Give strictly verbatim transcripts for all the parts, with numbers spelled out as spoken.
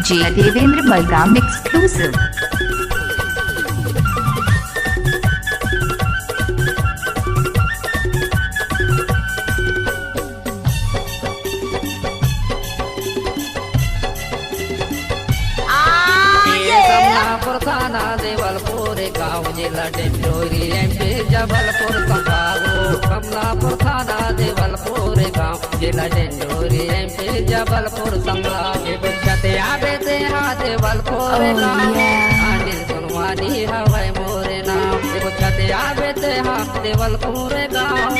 DJ Devendra मलगाम exclusive। ये कमलापुर थाना देवलपुर गाँव, जिला डिंडोरी, एमपी जबलपुर संभाग। कमलापुर थाना देवलपुर गाँव, जिला डिंडोरी, एमपी जबलपुर संभाग। एगो छतिया बेते हा देवलपुर गाँव, अनिल सोनवानी हवय मोरे नाम। एगो छतिया बेते हा देवलपुर गाँव,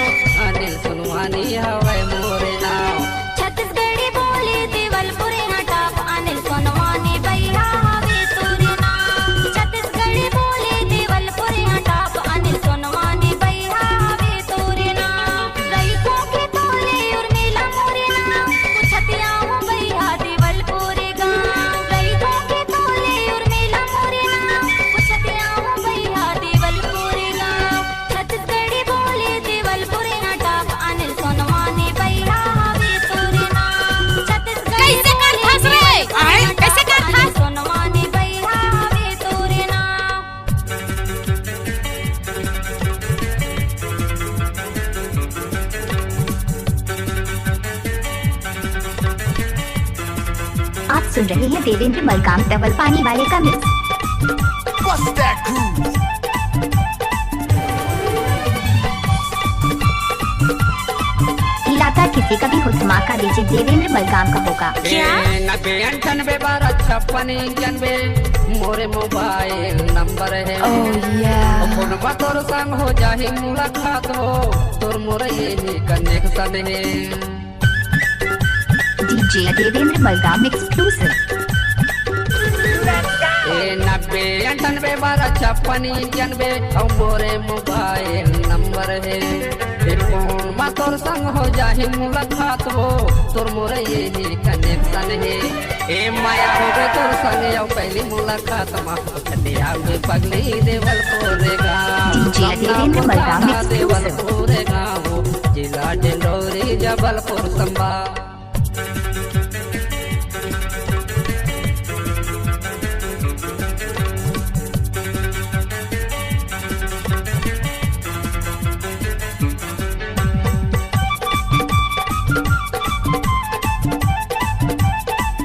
अनिल सोनवानी हवय मोरे नाम। छत्तीसगढ़ी बोली देवलपुर यहाँ top, अनिल सोनवानी भैया हवे तोरे नाम। छत्तीसगढ़ी बोली देवलपुर यहाँ top, अनिल सोनवानी भैया हवे तोरे नाम। रईसों के टोली उर्मिला मोरे नाम, पूछतिया हूँ भैया देवलपुर गाँव। रईसों के टोली उर्मिला मोरे नाम, पूछतिया हूँ भैया देवलपुर गाँव। छत्तीसगढ़ी बोली देवलपुर यहाँ top, अनिल सोनवानी भैया हवे तोरे नाम। छत्तीसगढ़ी कैसे कर बोली फंस रे? देवलपुर आए, यहाँ कैसे top, कर अनिल फंस? सोनवानी भैया हवे तोरे नाम। आप सुन रहे हैं देवेंद्र मलगाम डबल पानी वाले का mix। Bust that groove. इलाका किसी का भी हो, धमाका DJ देवेंद्र मलगाम का होगा। क्या? नब्बे अंठानबे बारह छप्पन इक्यानबे मोरे मोबाइल नंबर है। Oh yeah। फोन पर तोर संग हो जाही मुलाकात हो, तोर मोर यही कनेक्शन है। DJ Devendra मलगाम exclusive। ए नब्बे अंठानबे बारह छप्पन इक्यानबे अउ मोरे मोबाइल नंबर है। ए फोन मा तोर संग हो जाही मुलाकात हो, तोर मोर यही कनेक्शन है। ए माया हो गए तोर संग अउ पहली मुलाकात मा, छतिया में पगली देवलपुर गाँव। DJ Devendra मलगाम exclusive। देवलपुर गाँव, जिला डिंडोरी जबलपुर संभाग।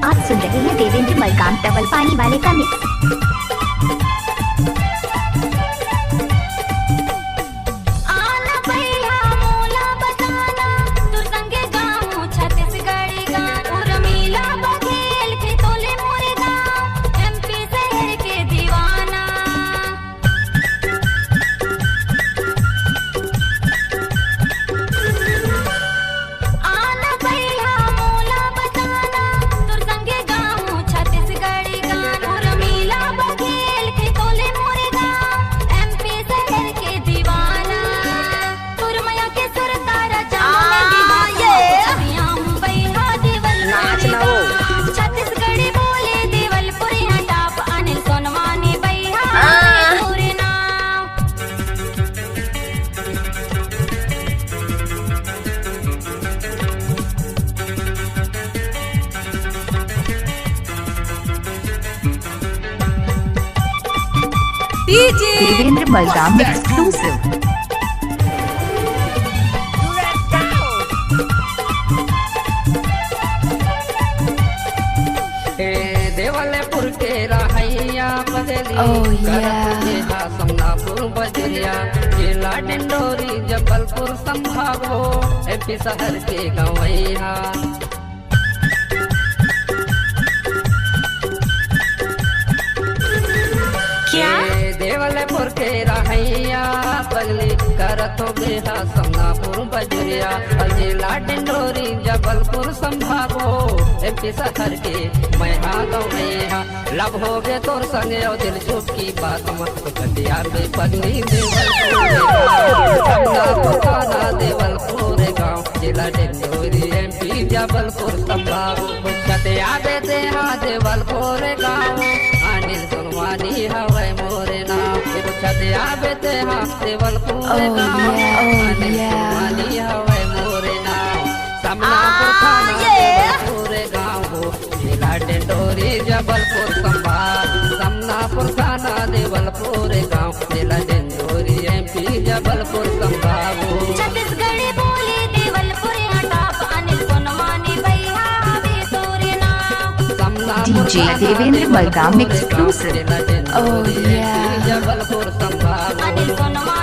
आप सुन रहे हैं देवेंद्र मलगाम डबल पानी वाले का mix। आना भैया मोला बताना, तोर संगे गाऊं छत्तीसगढ़ी गाना। उर्मिला बघेल के तोले मोरे गाँव, एमपी शहर के दीवाना। आना भैया मोला बताना, तोर संगे गाऊं छत्तीसगढ़ी गाना। उर्मिला बघेल के तोले मोरे गाँव, एमपी शहर के दीवाना। तोर मया के सुर तारा चांद में आ, दीवाना। ये। छतिया हूँ भैया देवल नाच ना हो। छत्तीसगढ़ी बोले देवलपुर यहाँ top, अनिल सोनवानी भैया आ। तोरे नाम। DJ Devendra मलगाम exclusive। ए देवलपुर के रहैया बदली, Oh, yeah। करत के हा समनापुर बजरिया, जिला डिंडोरी जबलपुर संभाग हो, एमपी शहर के गवैया। क्या? ए देवलपुर के रहैया पगली, करत हो बेहा समनापुर बजरिया, जिला डिंडोरी जबलपुर संभाग हो, एमपी शहर के मैं हा गवैया। लब हो गे तोर संगे अउ दिल चुप की बात मत, कटिया में पगली देवलपुर गाँव, समनापुर थाना देवलपुर गाँव, जिला डिंडोरी एमपी जबलपुर संभाग। पूछत आबे तेहा देवलपुर गाँव, अनिल सोनवानी हवय मोरे नाम। पूछत आबे तेहा देवलपुर गाँव, अनिल सोनवानी हवय मोरे नाम। समनापुर थाना देवलपुर गाँव, डेंडोरी जबलपुर संभाग, समनापुर थाना देवलपुर गांव, जिला डेंडोरी एमपी जबलपुर संभाग। छत्तीसगढ़ी बोली देवलपुर यहाँ top, अनिल सोनवानी भैया हवे तोरे नाम। समनापुर DJ थाना देवेंद्र देवलपुर मलकाम गांव, exclusive। जिला डेंडोरी Oh, yeah। एमपी जबलपुर संभाग। अनिल सोनवानी